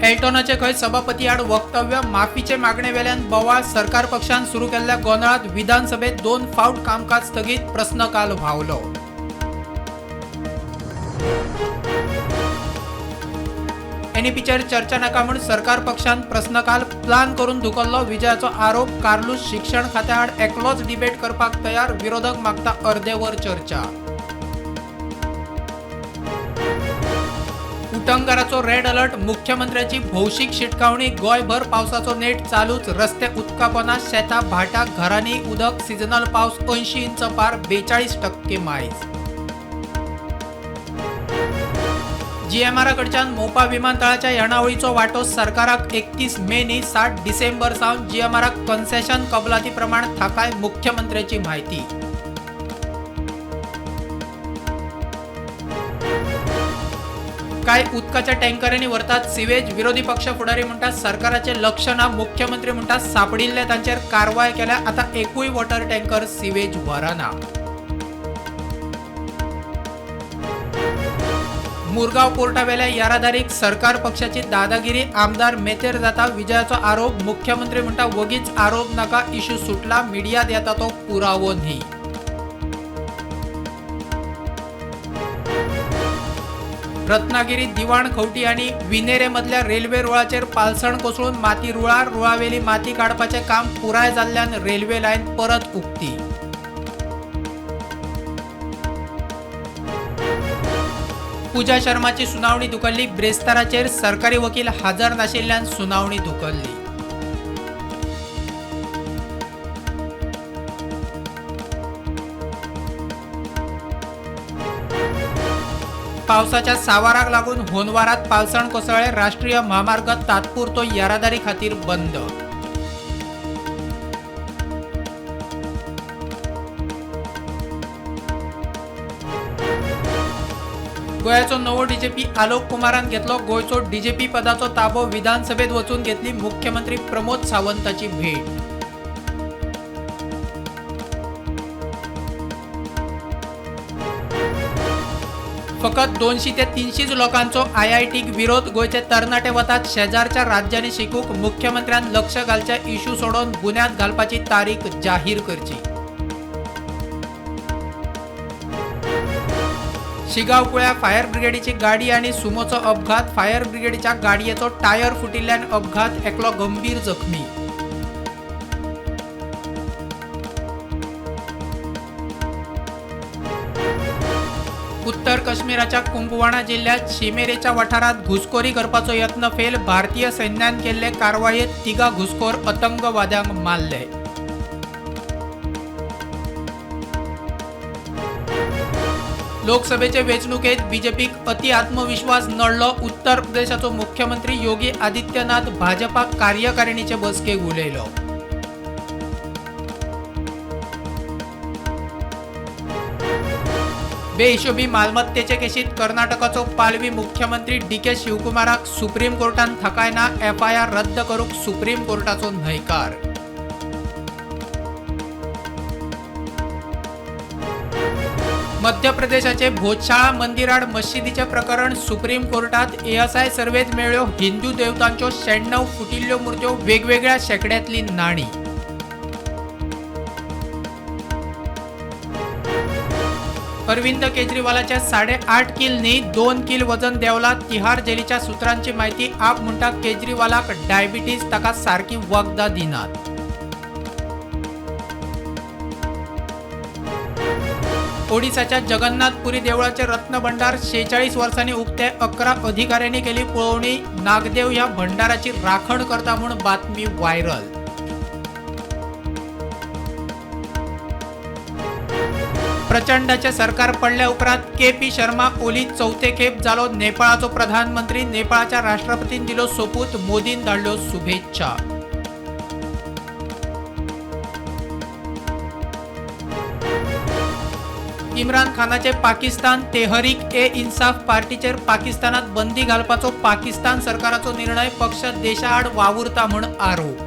एल्टोनाचे खंय सभापती आड वक्तव्य, माफीचे मागणे वेल्यान बोवाळ. सरकार पक्षान सुरू केल्ल्या गोंदळात विधानसभेत 2 फावट कामकाज स्थगीत, प्रस्नकाल व्हांवलो. एनईपीचेर चर्चा नाका म्हूण सरकार पक्षान प्रस्नकाल प्लान करून धुकल्लो, विजयाचो आरोप. कार्लूस शिक्षण खात्या आड एकलोच डिबेट करपाक तयार, विरोधक मागता अर्देवर चर्चा. उटंगाराचो रेड अलर्ट, मुख्यमंत्र्याची भौशीक शिटकावणी. गोंयभर पावसाचो नेट चालूच, रस्ते उदकापोना, शेतां भाटां घरांनी उदक. सिजनल पावस 80 इंच पार, 42% मायज. जीएमआरा कडच्यान मोपा विमानतळाच्या येणावळीचो वांटो सरकाराक 31 मे न्ही 7 डिसेंबर सावन जीएमआराक कन्सेशन कबलाती प्रमाण थाकाय, मुख्यमंत्र्याची म्हायती. काय उदकाच्या टँकरांनी व्हरतात सिवेज, विरोधी पक्ष फुडारी म्हणटात सरकाराचें लक्ष ना. मुख्यमंत्री म्हणटात सापडिल्ले तांचेर कारवाय केल्या, आतां एकूय वॉटर टँकर सिवेज व्हरना. मुरगांव पोर्टावेल्या येरादारीक सरकार पक्षाची दादागिरी, आमदार मेतेर जाता, विजयाचो आरोप. मुख्यमंत्री म्हणटा वगीच आरोप नाका, इश्यू सुटला, मिडियात येता तो पुरावो न्ही. रत्नागिरी दिवाण खवटी आनी विनेरे मदल्या रेल्वे रुळाचेर पालसण कोसळून माती रुळार, रुळावेली माती काडपाचें काम पुराय जाल्ल्यान रेल्वे लायन परत उक्ती. पूजा शर्माची सुनावणी धुकल्ली. ब्रेस्ताराचेर सरकारी वकील हजर नाशिल्ल्यान सुनावणी धुकल्ली. पावसाच्या सावाराक लागून होनवारात पालसण कोसळ्ळे, राष्ट्रीय म्हामार्ग तात्पुरतो येरादारी खातीर बंद. गोंयाचो नवो डीजीपी आलोक कुमारान घेतलो गोंयचो डीजीपी पदाचो ताबो, विधानसभेत वचून घेतली मुख्यमंत्री प्रमोद सावंताची भेट. फकत 200 ते 300 लोकांचो आयआयटीक विरोध, गोंयचे तरणाटे वतात शेजारच्या राज्यांनी शिकूंक, मुख्यमंत्र्यान लक्ष घालचे, इश्यू सोडोवन बुन्याद घालपाची तारीख जाहीर करची. शिगांव कुळ्या फायर ब्रिगेडीची गाडी आनी सुमोचो अपघात, फायर ब्रिगेडीच्या गाडयेचो टायर फुटिल्ल्यान अपघात, एकलो गंभीर जखमी. उत्तर काश्मीराच्या कुंपवाडा जिल्ह्यात शिमेरेच्या वाठारात घुसखोरी करपाचो यत्न फेल, भारतीय सैन्यान केल्ले कारवायेत 3 घुसखोर आतंकवाद्यांक मारले. लोकसभेचे वेंचणुकेत बीजेपीक अति आत्मविश्वास नडलो, उत्तर प्रदेशाचो मुख्यमंत्री योगी आदित्यनाथ भाजपा कार्यकारिणीचे बसकेक उलयलो. बेहिशोबी मालमत्तेचे केशीत कर्नाटकाचो पालवी मुख्यमंत्री डीके शिवकुमाराक सुप्रीम कोर्टान थाकाय ना, एफआयआर रद्द करूंक सुप्रीम कोर्टाचो न्हयकार. मध्य प्रदेशाचे भोजशाळा मंदिराड मशिदीचें प्रकरण सुप्रीम कोर्टात, एएसआय सर्वेत मेळ्ळ्यो हिंदू देवतांच्यो 96 फुटिल्ल्यो मूर्त्यो, वेगवेगळ्या शेंकड्यांतली नाणी. अरविंद केजरीवालाच्या 8.5 किल न्ही 2 किल वजन देंवला, तिहार जेलीच्या सूत्रांची माहिती. आप म्हणटा केजरीवालाक डायबिटीज, ताका सारकी वखदां दिनात. ओडिशाच्या जगन्नाथपुरी देवळाचे रत्नभंडार 46 वर्सांनी उक्ते, 11 अधिकाऱ्यांनी केली पळोवणी, नागदेव ह्या भंडाराची राखण करता म्हूण बातमी व्हायरल. प्रचंडाचे सरकार पडल्या उपरांत के पी शर्मा ओली चौथे खेप जालो नेपाळाचो प्रधानमंत्री, नेपाळाच्या राष्ट्रपतीन दिलो सोपूत, मोदीन धाडल्यो शुभेच्छा. इम्रान खानाचे पाकिस्तान तेहरीक ए इन्साफ पार्टीचेर पाकिस्तानात बंदी घालपाचो पाकिस्तान सरकाराचो निर्णय, पक्ष देशाआड वावुरता म्हूण आरोप.